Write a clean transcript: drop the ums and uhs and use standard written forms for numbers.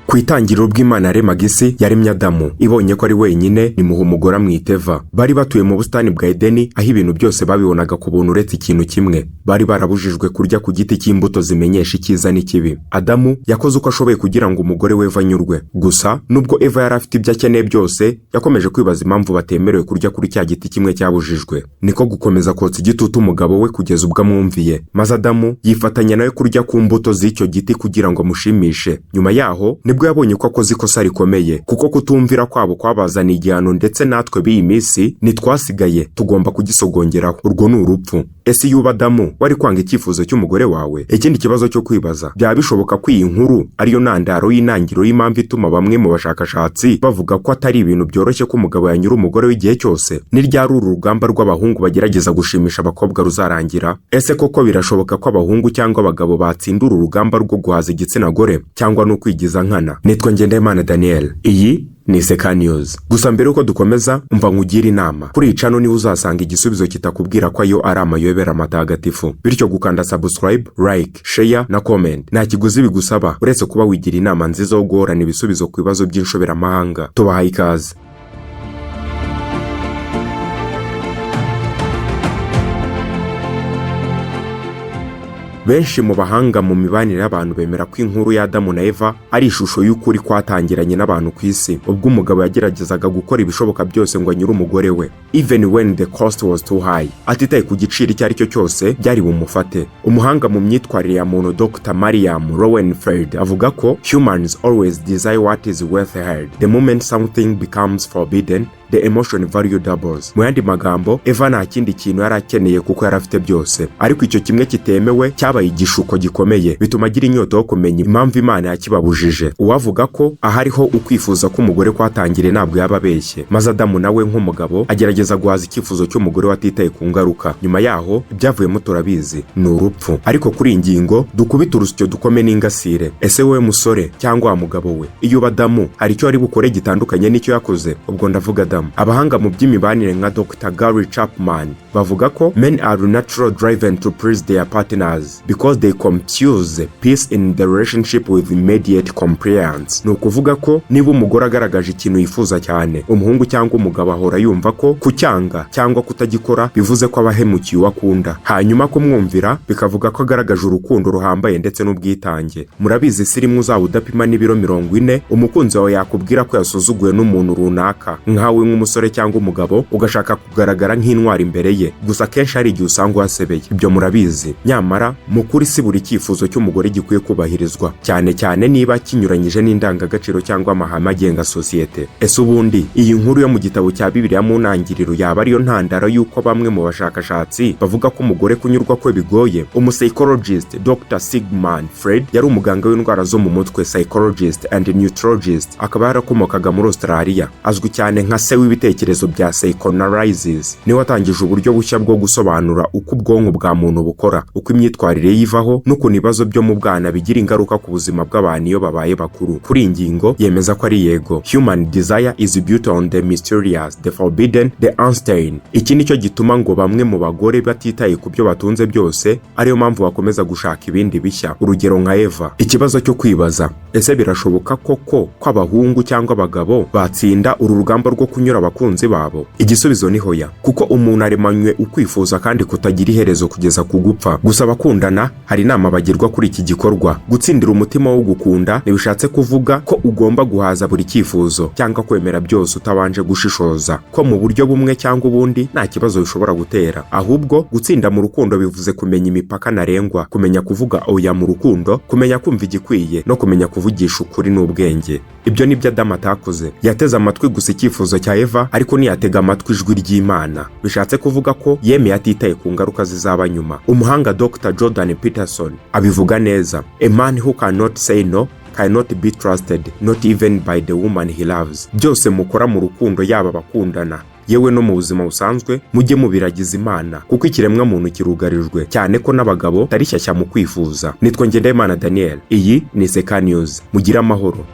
Ku itangiriro bw'Imana yaremaga isi, yaremye Adamu. Ibonye ko ari wenyine, imuha umugore, amwita Eva. Bari batuye mu busitani bwa Edeni, aho ibintu byose babibonaga ku buntu uretse ikintu kimwe: bari barabujijwe kurya ku giti cy'imbuto zimenyesha icyiza n'ikibi. Adamu yakoze uko ashoboye kugira ngo umugore we Eva anyurwe. Gusa nubwo Eva yari afite ibyo akeneye byose, yakomeje kwibaza impamvu batemerewe kurya kuri cya giti kimwe cyabujijwe. Niko gukomeza kotsa igitutu umugabo we kugeza ubwo amwumviye, maze Adamu yifatanya nawe kurya ku mbuto z'icyo giti kugira ngo amushimishe. Nyuma yaho nibwo yabonye ko akoze ikosa rikomeye, kuko kutumvira kwabo kwabazaniye igihano, ndetse natwe b'iyi minsi ntitwasigaye, tugomba kugisogongeraho. Urwo ni urupfu. Ese iyo uba Adamu, wari kwanga icyifuzo cy'umugore wawe? Ikindi kibazo cyo kwibaza: byaba bishoboka ko iyi nkuru ariyo ntandaro y'intangiriro y'impamvu ituma bamwe mu bashakashatsi bavuga ko atari ibintu byoroshye ko umugabo yanyura umugore w'igihe cyose? Ni ryari uru rugamba rw'abahungu bagerageza gushimisha abakobwa ruzarangira? Ese koko birashoboka ko abahungu cyangwa abagabo batsinda uru rugamba rwo guhaza igitsina gore, cyangwa ni ukwigiza nkana? Nitwa Ngendahimana Daniel, iyi ni Seka News. Gusa mbere yuko dukomeza, umva nkugire inama: kuri iyi channel niho uzasanga igisubizo kitakubwira ko ayo ari amayobera matagatifu. Bityo gukanda subscribe, like, share na comment nta kiguzi bigusaba, uretse kuba wigira inama nziza yo guhorana ibisubizo ku bibazo by'inshoberamahanga. Tubahaye ikaze. Benshi mu bahanga mu mibanire y'abantu bemera ko inkuru ya Adamu na Eva ari ishusho y'ukuri kwatangiranye n'abantu ku isi, ubwo umugabo yageragezaga gukora ibishoboka byose ngo anyure umugore we, even when the cost was too high, atitaye ku giciro icyo ari cyo cyose byari bumufate. Umuhanga mu myitwarire ya muntu Dr Mariam Lowenfeld avuga ko humans always desire what is worth held. The moment something becomes forbidden, the emotion value doubles. Mu yandi magambo, Eva nta kindi kintu yari akeneye kuko yari afite byose, ariko icyo kimwe kitemewe cyabaye igishuko gikomeye, bituma agira inyota yo kumenya impamvu Imana yakibabujije. Uwavuga ko ahariho ukwifuza k'umugore kwatangiriye ntabwo yaba abeshye. Maze Adamu nawe nk'umugabo agerageza guhaza icyifuzo cy'umugore we atitaye ku ngaruka. Nyuma yaho ibyavuyemo turabizi, ni urupfu. Ariko kuri iyi ngingo dukubite urusyo dukome n'ingasire: ese wowe musore cyangwa wa mugabo we, iyo uba Adamu, hari icyo wari bukore gitandukanye n'icyo yakoze? Ubwo ndavuga Adamu. Abahanga mu by'imibanire nka Dr Gary Chapman bavuga ko men are natural driven to please their partners because they confuse peace in the relationship with immediate compliance. Ni ukuvuga ko niba umugore agaragaje ikintu yifuza cyane, umuhungu cyangwa umugabo ahora yumva ko kucyanga cyangwa kutagikora bivuze ko aba ahemukiye uwo akunda, hanyuma kumwumvira bikavuga ko agaragaje urukundo ruhambaye ndetse n'ubwitange. Murabizi, isi rimwe uzaba udapima n'ibiro 40, umukunzi wawe yakubwira ko yasuzuguwe n'umuntu runaka, nkawe nk'umusore cyangwa umugabo ugashaka kugaragara nk'intwari imbere ye. Gusa akenshi hari igihe usanga uhasebeye, ibyo murabizi. Nyamara mu kuri, si buri cyifuzo cy'umugore gikwiye kubahirizwa, cyane cyane niba kinyuranyije n'indangagaciro cyangwa amahame agenga sosiyete. Ese ubundi iyi nkuru yo mu gitabo cya Bibiliya mu Ntangiriro yaba ariyo ntandaro y'uko bamwe mu bashakashatsi bavuga ko umugore kunyurwa kwe bigoye? Umupsychologist Dr Sigmund Freud yari umuganga w'indwara zo mu mutwe, psychologist and neurologist, akaba yarakomokaga muri Australia. Azwi cyane nka se w'ibitekerezo bya psychoanalysis. Niwe watangije uburyo bushya bwo gusobanura uko ubwonko bwa muntu bukora, uko imyitwarire yivaho, n'ukuntu ibibazo byo mu bwana bigira ingaruka ku buzima bw'abantu iyo babaye bakuru. Kuri iyi ngingo yemeza ko ari yego: human desire is built on the mysterious, the forbidden, the uncertain. Iki nicyo gituma ngo bamwe mu bagore batitaye ku byo batunze byose, ariyo mpamvu bakomeza gushaka ibindi bishya, urugero nka Eva. Ikibazo cyo kwibaza: ese birashoboka koko ko abahungu cyangwa abagabo batsinda uru rugamba rwo kunyura abakunzi babo? Igisubizo ni hoya, kuko umuntu aremanywe ukwifuza kandi kutagira iherezo kugeza ku gupfa. Gusa abakundana hari inama bagirwa kuri iki gikorwa. Gutsindira umutima wo gukunda ntibishatse kuvuga ko ugomba guhaza buri cyifuzo cyangwa kwemera byose utabanje gushishoza, ko mu buryo bumwe cyangwa ubundi nta kibazo bishobora gutera. Ahubwo gutsinda mu rukundo bivuze kumenya imipaka ntarengwa, kumenya kuvuga oya mu rukundo, kumenya kumva igikwiye no kumenya kuvugisha ukuri n'ubwenge. Ibyo nibyo Adamu atakoze. Yateze amatwi gusa icyifuzo cya Eva, ariko ntiyatega amatwi ijwi ry'Imana. Bishatse kuvuga ko yemeye atitaye ku ngaruka zizaba nyuma. Umuhanga Dr Jordan Peterson abivuga neza: "A man who cannot say no cannot be trusted, not even by the woman he loves." Byose mukora mu rukundo, yaba abakundana yewe no mu buzima busanzwe, mujye mubiragiza Imana, kuko ikiremwa muntu kirugarijwe, cyane ko n'abagabo tari shyashya mu kwifuza. Nitwa Ngendahimana Daniel, iyi ni Seka News. Mugire amahoro.